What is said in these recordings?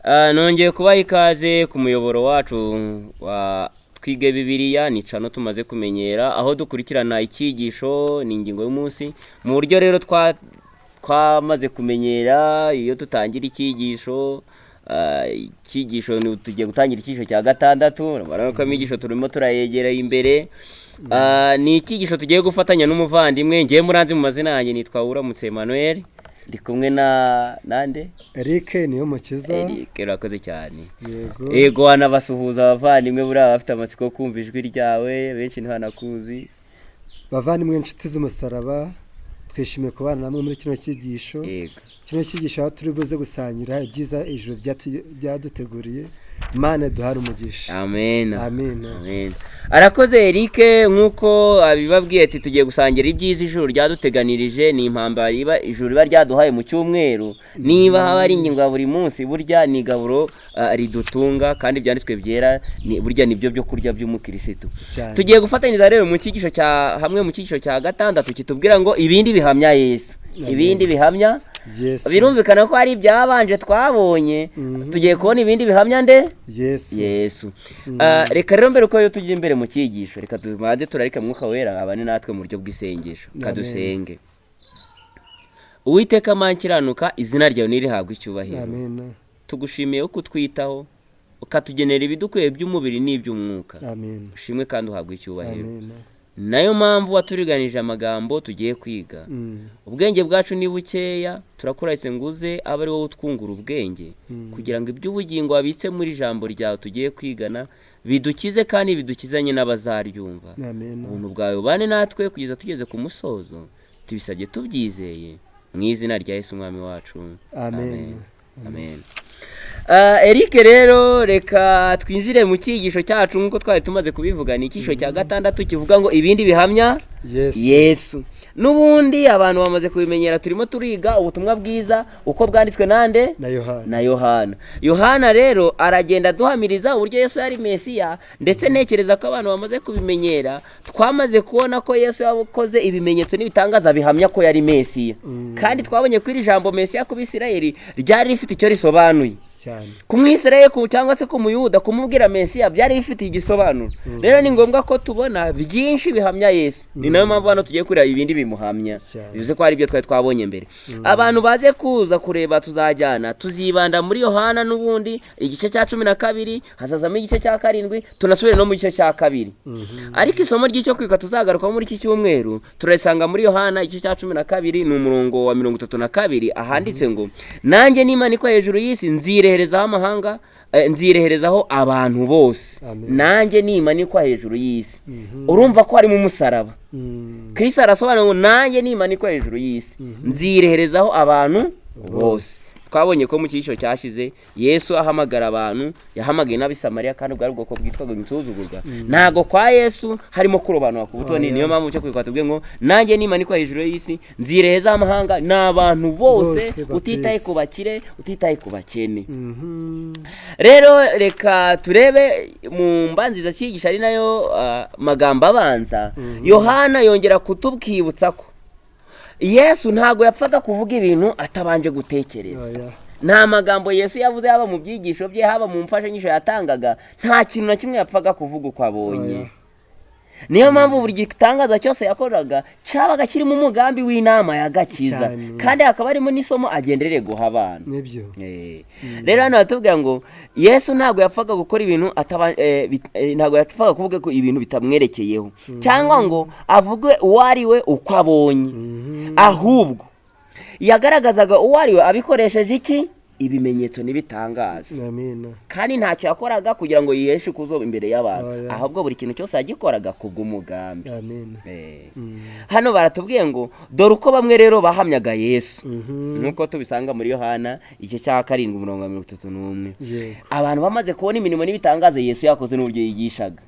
Nongeye kubaha ikaze ku muyoboro wacu wa Twige Bibiliya. Ni channel tumaze kumenyera, aho dukurikirana icyigisho, ni ingingo y'umunsi. Mu buryo rero twamaze kumenyera, iyo dutangira icyigisho, icyigisho tugiye gutangira icyigisho cya gatandatu. Urabona ko inyigisho turimo turayegera imbere. Ni icyigisho tugiye gufatanya n'umuvandimwe. Ngiye muranzi mu mazina yanjye, nitwa Uramutse Emmanuel, ndi kumwe na nande? Eric niyo mukiza. Eric, urakoze cyane. Yego. Yego, wanabasuhuza abavandimwe, buriya bafite amatsiko yo kumva ijwi ryawe, benshi ntibanakuzi. Bavandimwe, inshuti z'umusaraba, twishimiye kubana namwe muri kino cyigisho. Kino cyigisho aho turi buze gusangira ibyiza ijuru ryaduteguriye. Imana duhare umugisha. Amen. Amen. Amen. Arakoze Eric, nk'uko abibabwiye ati tugiye gusangira ibyiza ijuru ryaduteganirije. Ni impamba iba ijuru riba ryaduhaye mu cyumweru. Niba haba ari ingingo ya buri munsi, burya ni igaburo ridutunga, kandi ibyanditswe byera ni burya nibyo byo kurya by'umukirisitu. Cyane. Tugiye gufatanyiriza rero mu cyigisho cya hamwe, mu cyigisho cya gatandatu kitubwira ngo ibindi bihamya Yesu. Amen. Ibindi bihamya Yesu. Birumvikana ko hari ibyabanje twabonye. Tugiye kubona ibindi bihamya nde? Yesu. Yesu. Reka rero mbere uko tujya imbere mu cyigisho, reka tubanze turarike Mwuka Wera abane natwe mu buryo bw'isengesho. Amen. Kadusenge. Uwiteka Mana ikiranuka, izina ryawe nirihabwe icyubahiro. Amen. Tugushimiye ko utwitaho, ukatugenera ibidukwiye by'umubiri n'iby'umwuka. Amen. Ushimwe kandi uhabwe icyubahiro. Amen. Nayo mpamvu waturiganije amagambo tugiye kwiga. Ubwenge bwacu ni bukeya, turakuraritse ngo uze abe ari wowe utwungura ubwenge, kugira ngo iby'ubugingo wabitse muri ijambo ryawe tugiye kwigana bidukize kandi bidukizanye n'abazaryumva. Amen. Ubuntu bwawe bubane natwe kugeza tugeze ku musozo. Tubisabye tubyizeye mu izina rya Yesu Umwami wacu. Amen. Amen. Eric, rero reka twinjire mu cyigisho cyacu. Nk'uko twari tumaze kubivuga, ni icyigisho cya gatandatu kivuga ngo ibindi bihamya Yesu. Yesu. N'ubundi abantu bamaze kubimenyera, turimo turiga ubutumwa bwiza uko bwanditswe nande? Na Yohana. Na Yohana. Yohana rero aragenda aduhamiriza uburyo Yesu yari Mesiya, ndetse ntekereza ko abantu bamaze kubimenyera. Twamaze kubona ko Yesu yakoze ibimenyetso n'ibitangaza bihamya ko yari Mesiya. Kandi twabonye ko iri jambo Mesiya ku Bisirayeli ryari rifite icyo risobanuye. Cyane. Ku Mwisirayeli cyangwa se ku Muyuda, kumubwira Mesiya byari bifite igisobanuro. Rero ni ngombwa ko tubona byinshi bihamya Yesu. Ni nayo mpamvu hano tugiye kureba ibindi bimuhamya. Bivuze ko hari ibyo twari twabonye mbere. Abantu baze kuza kureba, tuzajyana, tuzibanda muri Yohana n'ubundi igice cya 12, hazazamo igice cya 7, tunasubire no mu gice cya 2. Ariko isomo ry'icyo kwiga tuzagarukaho muri iki cyumweru turarisanga muri Yohana igice cya 12, ni umurongo wa 32, ahanditse ngo: "Nanjye nimanikwa hejuru y'isi nzireherezaho amahanga, nzireherezaho abantu bose." Amen. Nanjye nimanikwa hejuru y'isi, urumva ko harimo umusaraba. Kristo arasobanura ngo: "Nanjye nimanikwa hejuru y'isi nzireherezaho abantu bose." Twabonye ko mu cyigisho cyashize Yesu ahamagara abantu, yahamagaye n'Abisamariya, kandi bwari ubwoko bwitwaga insuzugurwa. Ntago kwa Yesu harimo kurobanura ku butoni. Oya. Niyo mpamvu cyo kwibuka tubwiye ngo: "Nanjye nimanikwa hejuru y'isi nzirehezaho amahanga." Ni abantu bose, Bose utitaye bakisi. ku bakire, utitaye ku bakene. Rero reka turebe mu mbanziriza cyigisha, ari nayo magambo abanza. Yohana yongera kutubwibutsa ko Yesu ntabwo yapfaga kuvuga ibintu atabanje gutekereza. Oya. Nta magambo Yesu yavuze, haba mu byigisho bye, haba mu mfashanyigisho yatangaga, nta kintu na kimwe yapfaga kuvuga uko abonye. Oya. Niyo mpamvu buri gitangaza cyose yakoraga cyabaga kirimo umugambi w'inama y'agakiza, kandi hakaba harimo n'isomo agendereye guha abana. Nibyo. Rero hano batubwira ngo Yesu ntabwo yapfaga gukora ibintu ataba, ntabwo yapfaga kuvuga ko ibintu bitamwerekeyeho, cyangwa ngo avuge uwo ari we uko abonye. Ahubwo yagaragazaga uwo ari we abikoresheje iki? Ibimenyetso n'ibitangaza. Amina. Kandi ntacyo yakoraga kugira ngo yiheshe ikuzo imbere y'abantu, Oya. ahubwo buri kintu cyose yagikoraga kubw'umugambi. Amina. Hano baratubwiye ngo dore uko bamwe rero bahamyaga Yesu, nk'uko tubisanga muri Yohana igice cya 7, umurongo wa 31. Abantu bamaze kubona imirimo n'ibitangaza Yesu yakoze n'uburyo yigishaga,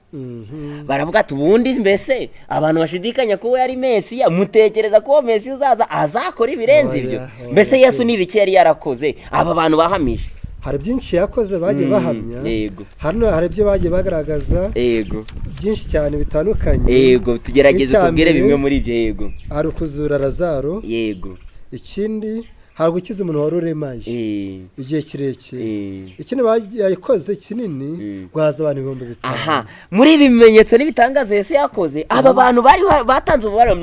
baravuga ati: "Ubundi mbese abantu bashidikanya ko we yari Mesiya, mutekereza ko uwo Mesiya uzaza azakora ibirenze Oya, ibyo?" oya, Mbese Yesu pe. ni ibiki yari yarakoze aba bantu bahamije? Hari byinshi yakoze bagiye bahamya. Hano hari ibyo bagiye bagaragaza byinshi cyane bitandukanye. Yego, tugerageze Icya tubwire mbere, bimwe muri ibyo, yego. hari ukuzura Lazaro. Ikindi Hari gukiza umuntu wari uremaye igihe kirekire. Ikindi yakoze kinini, guhaza abantu 5000. Aha muri ibi bimenyetso n'ibitangaza Yesu yakoze, aba bantu bari batanze buriya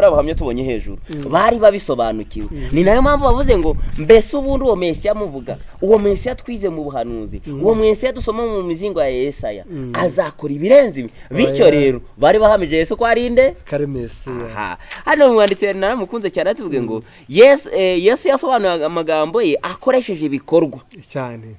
buhamya tubonye hejuru bari babisobanukiwe. Ni nayo mpamvu bavuze ngo: mbese ubundi uwo Mesiya muvuga, uwo Mesiya twize mu buhanuzi, uwo Mesiya dusoma mu mizingo ya Yesaya, azakora ibirenze ibi? Bityo Oya. rero bari bahamije Yesu ko ari nde? Kare Mesiya. Aha hano umwanditsi naramukunze cyane, atubwiye ngo Yesu yasobanuye amagambo ye akoresheje ibikorwa. Cyane,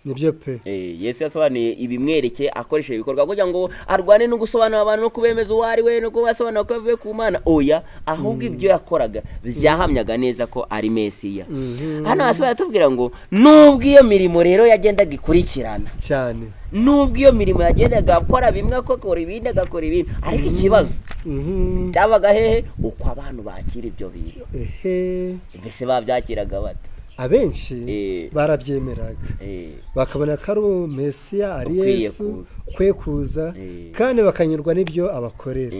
nibyo pe. Yesu yasobanuye ibimwerekeye akoresheje ibikorwa, kugira ngo arwane no gusobanurira abantu no kubemeza uwo ari we no kubasobanurira ko avuye ku Mana. Oya, ahubwo ibyo yakoraga byahamyaga neza ko ari Mesiya. Hano hasi baratubwira ngo nubwo iyo mirimo rero yagendaga ikurikirana, nubwo iyo mirimo yagendaga akora bimwe, akora ibindi, agakora ibindi, ariko ikibazo cyabaga hehe? Uko abantu bakira ibyo bintu. Mbese babyakiraga bate? Abenshi barabyemeraga, bakabona ko ari Mesiya, ari Ukwiye Yesu kuza. ukwiye kuza, kandi bakanyurwa n'ibyo abakorera.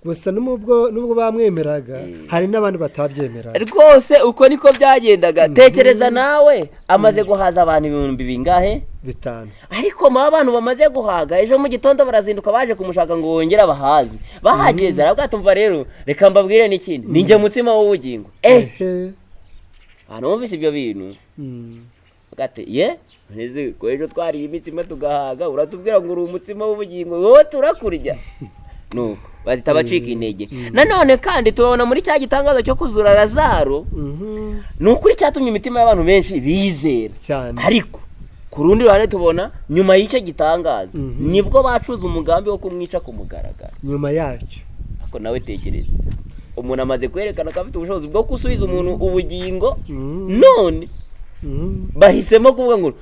Gusa nubwo bamwemeraga, hari n'abandi batabyemeraga. Rwose uko niko byagendaga. Tekereza nawe, amaze guhaza abantu ibihumbi bingahe? 5. Ariko mu abantu bamaze guhaga, ejo mu gitondo barazinduka baje kumushaka ngo bongere abahaze. Bahageze aravuga ati: umva rero, reka mbabwire n'ikindi, ni njye mutsima w'ubugingo. Abantu bumvise ibyo bintu bavuga ati: ye ntizi ko ejo twariye imitsima tugahaga, uratubwira ngo uri umutsima w'ubugingo, wowe turakurya? Nuko bahita bacika intege. Nanone kandi tubabona muri cya gitangazo cyo kuzura Lazaro. Ni ukuri cyatumye imitima y'abantu benshi bizera. Ariko ku rundi ruhande tubona nyuma y'icyo gitangaza nibwo bacuze umugambi wo kumwica ku mugaragaro. Nyuma yacyo. Ariko nawe tekereza, umuntu amaze kwerekana ko afite ubushobozi bwo gusubiza umuntu ubugingo, none bahisemo kuvuga ngo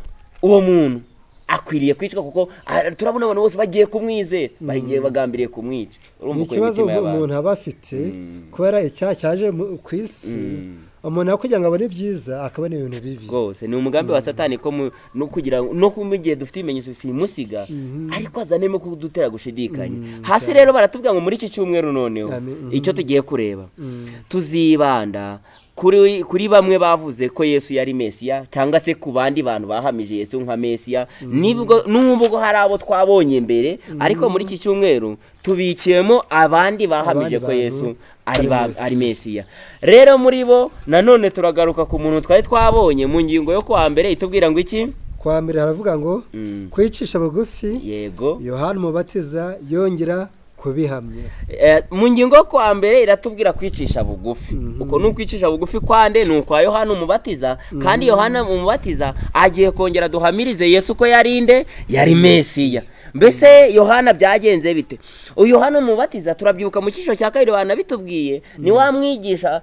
uwo muntu akwiriye kwicwa kuko turabona abantu bose bagiye kumwizera, bagiye bagambiriye kumwica. Urumva Ni ukuntu ikibazo imitima y'abantu. umuntu aba afite kubera icyaha cyaje ku isi, umuntu aho kugira ngo abone ibyiza akabona ibintu bibi. Rwose ni umugambi wa Satani ko no kugira ngo no mu gihe dufite ibimenyetso simusiga, ariko azanemo kudutera gushidikanya. Hasi rero baratubwira ngo muri iki cyumweru noneho Amen. icyo tugiye kureba, tuzibanda kuri bamwe bavuze ko Yesu yari Mesiya, cyangwa se ku bandi bantu bahamije Yesu nka Mesiya. Nibwo nubwo hari abo twabonye mbere, ariko muri iki cyumweru tubikiyemo abandi bahamije Abandi ko bantu Yesu ari ari Mesiya. ari Mesiya. Rero muri bo nanone turagaruka ku muntu twari twabonye mu ngingo yo kuwa mbere, itubwira ngo iki? Kwa mbere haravuga ngo kwicisha bugufi. Yohani Umubatiza yongera kubihamya. Mu ngingo yo kuwa mbere iratubwira kwicisha bugufi. Uko ni ukwicisha bugufi kwande? Ni ukwa Yohana Umubatiza. Kandi Yohana Umubatiza agiye kongera duhamirize Yesu ko yari nde? Yari Mesiya. Mbese Yohana byagenze bite? Uyu Yohana Umubatiza, turabyibuka mu cyiciro cya kabiri banabitubwiye, ni wa mwigisha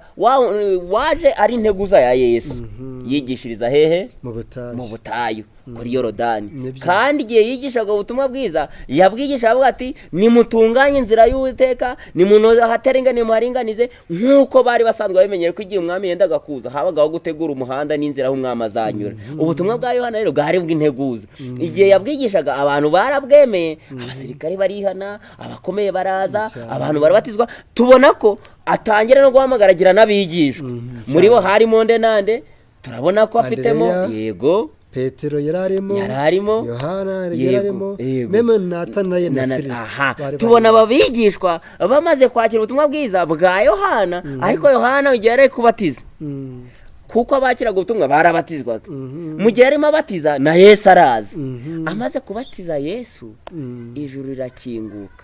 waje ari integuza ya Yesu. Yigishiriza hehe? Mu butayu. Mu butayu kuri Yorodani. Nibyo. Kandi igihe yigishaga ubutumwa bwiza, yabwigisha avuga ati: nimutunganye inzira y'Uwiteka, nimuhateringane, muharinganize. Nk'uko bari basanzwe babimenyere ko igihe umwami yendaga kuza habagaho gutegura umuhanda n'inzira aho umwami azanyura. Ubutumwa bwa Yohana rero bwari bw'integuza. Igihe yabwigishaga, abantu barabwemeye, abasirikare barihana, abakomeye baraza, abantu barabatizwa. Tubona ko atangira no guhamagara, agira n'abigishwa. Muri bo harimo nde nande? Turabona ko afitemo Andereya. Petero yari arimo. Yari arimo. Yohana yari arimo. Même Natanayeli na Filipo bari Tubona barimo. aba bigishwa bamaze kwakira ubutumwa bwiza bwa Yohana. Ariko Yohana igihe yari ari kubatiza, kuko abakiraga ubutumwa barabatizwaga, mu gihe arimo abatiza na Yesu araza. Amaze kubatiza Yesu, ijuru rirakinguka,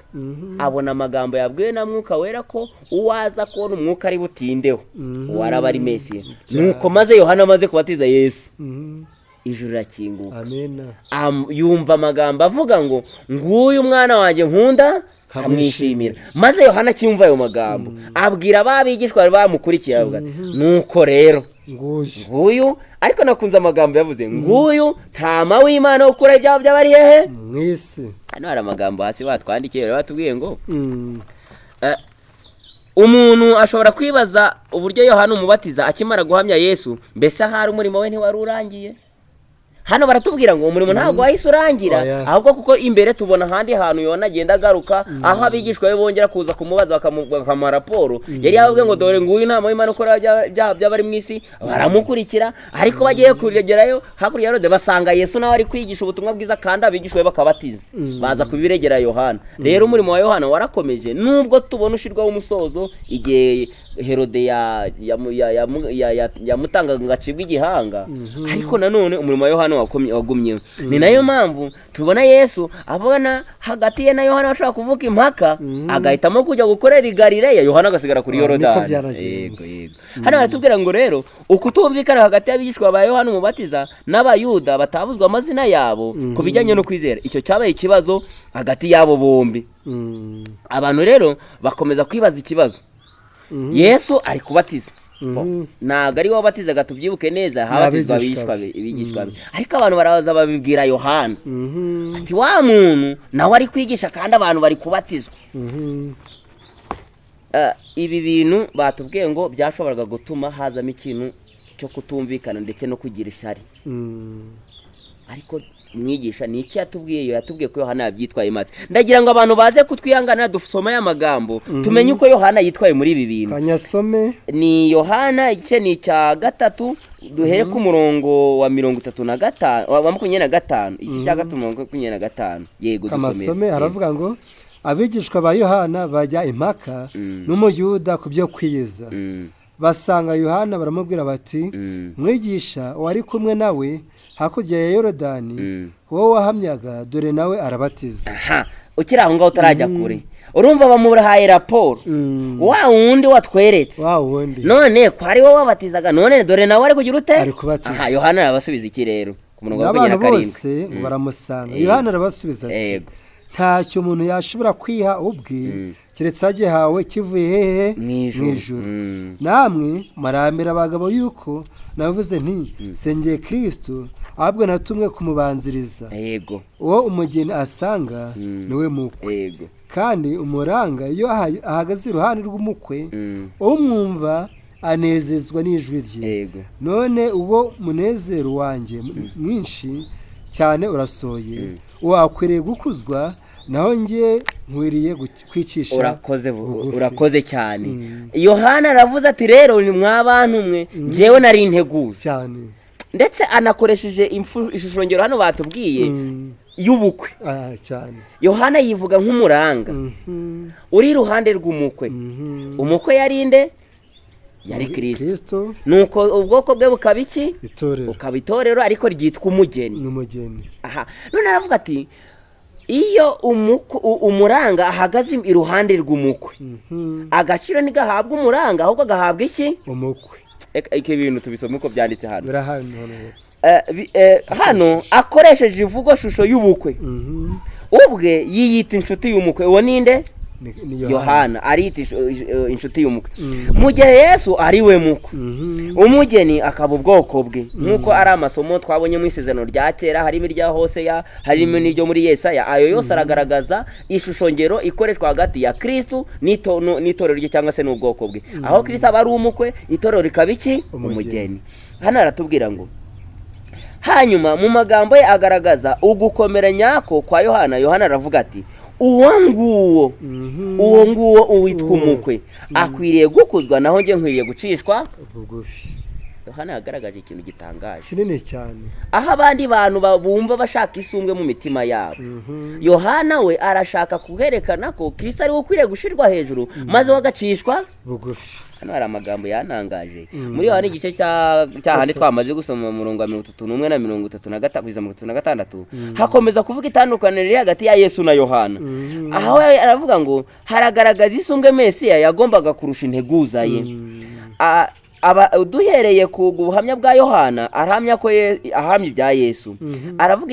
abona amagambo yabwiwe na Mwuka Wera ko uwaza kubona umwuka ari butindeho, uwo araba ari Mesiya. Nuko maze Yohana amaze kubatiza Yesu, ijuru rirakinguka. Amena. Yumva amagambo avuga ngo: nguyu umwana wanjye nkunda nkamwishimira. Maze Yohana acyumva ayo magambo, abwira ba bigishwa bari bamukurikiye, aravuga ati: nuko rero Nguyu. nguyu. Ariko nakunze amagambo yavuze: nguyu ntama w'Imana ukura ibyaha by'abari hehe? Mu isi. Hano hari amagambo hasi batwandikiye, bari batubwiye ngo umuntu ashobora kwibaza uburyo Yohana Umubatiza akimara guhamya Yesu, mbese ahari umurimo we ntiwari urangiye? Hano baratubwira ngo umurimo ntabwo wahise urangira, Oya. ahubwo kuko imbere tubona ahandi hantu Yohana agenda agaruka, aho abigishwa be bongera kuza kumubaza, bakamuha raporo. Yari yababwiye ngo dore nguyu inama y'Imana ukora ibyaha by'abari mu isi, baramukurikira. Ariko bagiye kugerayo hakurya ya Yorodani, basanga Yesu nawe ari kwigisha ubutumwa bwiza, kandi abigishwa be bakabatiza, baza kubiregera Yohana. Rero umurimo wa Yohana warakomeje, nubwo tubona ushyirwaho umusozo igihe Herode yamutangaga ngo acibwe igihanga, ariko nanone umurimo wa Yohana wagumyeho. Ni nayo mpamvu tubona Yesu abona hagati ye na Yohana bashobora kuvuka impaka, agahitamo kujya gukorera i Galileya, Yohana agasigara kuri Ah, niko Yorodani. byaragenze. Yego, yego. Hano baratubwira ngo rero ukutumvikana hagati y'abigishwa ba Yohana Umubatiza n'Abayuda batavuzwe amazina yabo ku bijyanye no kwizera, icyo cyabaye ikibazo hagati y'abo bombi. Abantu rero bakomeza kwibaza ikibazo. Yesu ari kubatiza, ntabwo ari we wabatizaga, tubyibuke neza, habatizwa abigishwa abigishwa be. Ariko abantu baraza babibwira Yohana, ati wa muntu nawe ari kwigisha kandi abantu bari kubatizwa. Ibi bintu batubwiye ngo byashoboraga gutuma hazamo ikintu cyo kutumvikana ndetse no kugira ishyari. Ariko mwigisha ni iki yatubwiye? Yo yatubwiye ko Yohana yabyitwaye mate. Ndagira ngo abantu baze kutwihanganira dusome aya magambo, tumenye uko Yohana yitwaye muri ibi bintu. Kanyasome. Ni Yohana, igice ni icya 3, duhere ku murongo wa 35, wa 25, igice cya 3, umurongo wa 25. Yego, dusomere. Amasome aravuga ngo abigishwa ba Yohana bajya impaka n'Umuyuda ku byo kwiyeza. Basanga Yohana baramubwira bati: "Mwigisha, wari kumwe nawe hakurya ya Yorodani, wowe wahamyaga, dore nawe arabatiza." Aha, ukiri aho ngaho utarajya kure, urumva bamuhaye raporo: wa wundi watweretse, wa wundi, none ko ari wowe wabatizaga, none dore nawe ari kugira ute? Ari kubatiza. Aha, Yohana arabasubiza iki rero ku murongo wa N'abantu 27? bose ngo baramusanga. Yohana arabasubiza ati: "Ntacyo umuntu yashobora kwiha ubwe keretse agihawe kivuye hehe? Mu ijuru. Ijuru. Namwe murambera abagabo yuko navuze nti sengeye Kristo, ahubwo natumwe kumubanziriza. Uwo umugeni asanga niwe mukwe. Kandi umuranga iyo ahagaze iruhande rw'umukwe, umwumva anezezwa n'ijwi rye. None uwo munezero wanjye mwinshi cyane urasohoye. Uwo akwiriye gukuzwa, naho njye nkwiriye kwicisha Urakoze bugufi." Urakoze cyane. Yohana aravuze ati rero ni mwa bantu mwe, njyewe nari integuza. Cyane. Ndetse anakoresheje ishusho ngero hano batubwiye y'ubukwe. Ah, cyane. Yohana yivuga nk'umuranga uri iruhande rw'umukwe. Umukwe yari nde? Yari Kirisito. Kristo. Nuko ubwoko bwe bukaba iki? Itorero. Bukaba itorero, ariko ryitwa umugeni. N'umugeni. Aha none aravuga ati iyo umuranga ahagaze iruhande rw'umukwe, agaciro ntigahabwa umuranga, ahubwo gahabwa iki? Umukwe. Reka iki bintu tubisome uko byanditse hano. Birahari hano hepfo. Hano akoresheje imvugo shusho y'ubukwe, ubwe yiyita inshuti y'umukwe. Uwo ninde? Ni Yohana. Yohana ariyita inshuti y'umukwe, mu gihe Yesu ari we mukwe, umugeni akaba ubwoko bwe, nk'uko ari amasomo twabonye mu Isezerano rya Kera, harimo irya Hoseya, harimo n'iryo muri Yesaya. Ayo yose aragaragaza ishusho ngero ikoreshwa hagati ya Kristu n'itorero rye cyangwa se n'ubwoko bwe, aho Kristu aba ari umukwe, itorero rikaba iki? Umugeni. Umugeni. Hano aratubwira ngo hanyuma mu magambo ye agaragaza ugukomera nyako kwa Yohana. Yohana aravuga ati uwo nguwo, uwo nguwo uwitwa Uwo. umukwe akwiriye gukuzwa, naho njye nkwiriye gucishwa bugufi. Yohana yagaragaje ikintu gitangaje kinini cyane, aho abandi bantu bumva bashaka isumbwe mu mitima yabo, Yohana we arashaka kuherekana ko Kristo ari we ukwiriye gushyirwa hejuru, maze we agacishwa bugufi. Hano hari amagambo yanangaje muri Yohana igice cya handi twamaze gusoma, mu murongo wa 31 na 35 kugeza 36, hakomeza kuvuga itandukaniro riri hagati ya Yesu na Yohana. Aho aravuga ngo haragaragaza isumbwe Mesiya yagombaga kurusha integuza ye. Duhereye ku buhamya bwa Yohana, arahamya ko ahamya ibya Yesu, aravuga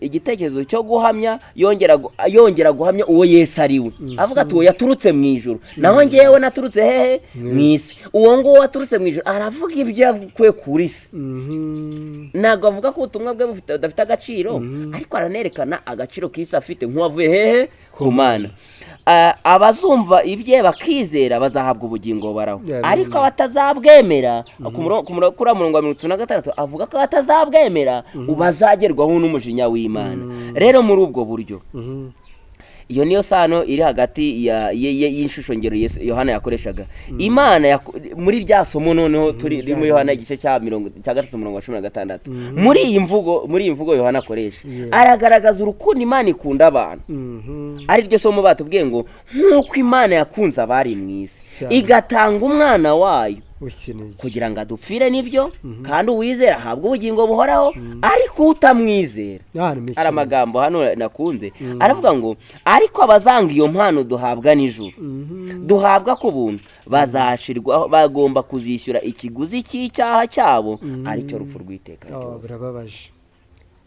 igitekerezo cyo guhamya, yongera guhamya uwo Yesu ari we. Avuga ati uwo yaturutse mu ijuru, naho ngewe naturutse hehe? Mu isi. Uwo nguwo waturutse mu ijuru aravuga ibyo yakuye kuri se. Ntabwo avuga ko ubutumwa bwe budafite agaciro, ariko aranerekana agaciro k'isi afite nk'uwavuye hehe? Ku Mana. Abazumva ibye bakizera bazahabwa ubugingo buhoraho, ariko abatazabwemera, kuri murongo wa 36 avuga ko abatazabwemera bazagerwaho n'umujinya w'Imana. Rero muri ubwo buryo iyo niyo sano iri hagati y'ishusho ngero Yohana yakoreshaga. Imana muri rya somo noneho turi muri Yohana igice cya 3 umurongo wa 16, muri iyi mvugo Yohana akoresha aragaragaza urukundo Imana ikunda abantu, ari ryo somo batubwiye ngo nk'uko Imana yakunze abari mu isi igatanga umwana wayo kugira ngo adupfire, nibyo, kandi uwizera ahabwa ubugingo buhoraho, ariko utamwizera, hari amagambo hano nakunze aravuga ngo ariko abazanga iyo mpano duhabwa n'ijuru, duhabwa ku buntu, bazashirwaho, bagomba kuzishyura ikiguzi cy'icyaha cyabo, aricyo rupfu rw'iteka ryose. Birababaje.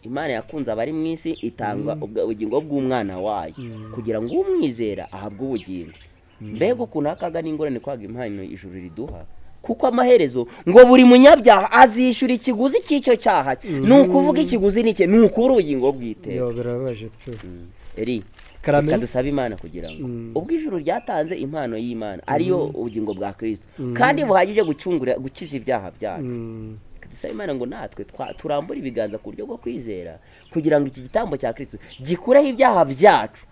Imana yakunze abari mu isi itanga ubugingo bw'umwana wayo kugira ngo umwizera ahabwe ubugingo. Mbega ukuntu akaga n'ingorane kwaga impano ijuru riduha, kuko amaherezo ngo buri munyabyaha azishyura ikiguzi cy'icyo cyaha. Ni ukuvuga ikiguzi ni iki? Ni ukubura ubugingo bw'iteka. Birababaje pe. Eri, reka dusabe Imana kugira ngo ubwo ijuru ryatanze impano y'Imana ariyo ubugingo bwa Kristo kandi buhagije gucungura, gukiza ibyaha byacu, reka dusabe Imana ngo natwe turambure ibiganza ku buryo bwo kwizera kugira ngo iki gitambo cya Kristo gikureho ibyaha byacu.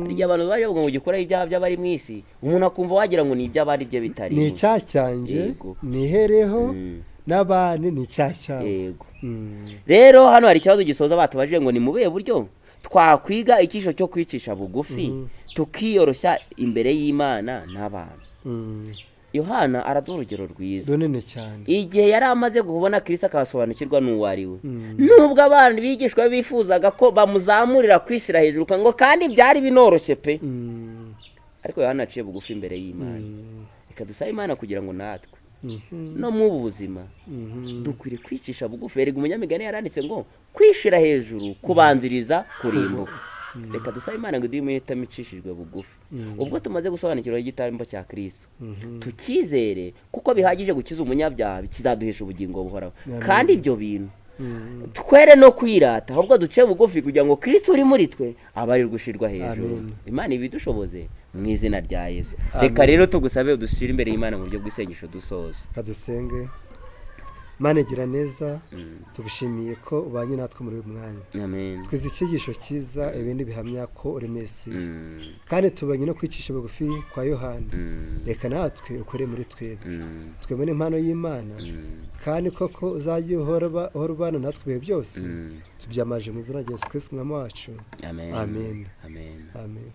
Hari igihe abantu baje bavuga ngo gikureho ibyaha by'abari mu isi, umuntu akumva wagira ngo ni iby'abari bye bitari. Ni icyaha cyanjye nihereho n'abandi ni icyaha cyabo. Yego. Rero hano hari ikibazo gisoza batubajije ngo ni mu buhe buryo twakwiga icyisho cyo kwicisha bugufi tukiyoroshya imbere y'Imana n'abantu. Yohana araduha urugero rwiza runini cyane. Igihe yari amaze kubona Kristo akabasobanukirwa n'uwo ari we, nubwo abana bigishwa bifuzaga ko bamuzamurira kwishyira hejuru ngo kandi byari binoroshye pe, ariko Yohana aciye bugufi imbere y'Imana. Reka dusabe Imana kugira ngo natwe no mu buzima dukwiriye kwicisha bugufi. Erega umunyamigani yaranditse ngo kwishira hejuru kubanziriza kurimbuka. Reka dusabe Imana ngo iduhe umuhitamo icishijwe bugufi. Ubwo tumaze gusobanukirwa igitambo cya Kristo, tukizere kuko bihagije gukiza umunyabyaha, kizaduhesha ubugingo buhoraho. Kandi ibyo bintu twere no kwirata, ahubwo duce bugufi kugira ngo Kristo uri muri twe abe ari gushirwa hejuru. Imana ibidushoboze mu izina rya Yesu. Reka rero tugusabe udushyire imbere y'Imana mu buryo bw'isengesho dusoza. Kadusenge. Mana igira neza, tugushimiye ko ubanye natwe muri uyu mwanya. Twize icyigisho cyiza, ibindi bihamya ko uri Mesiya, kandi tubanye no kwicisha bugufi kwa Yohana. Reka natwe ukore muri twebwe, twebone impano y'Imana, kandi koko uzajye uhora ubana natwe ibihe byose. Tubyamaje mu izina rya Yesu Kristo Umwami wacu. Amen. Amen. Amen. Amen.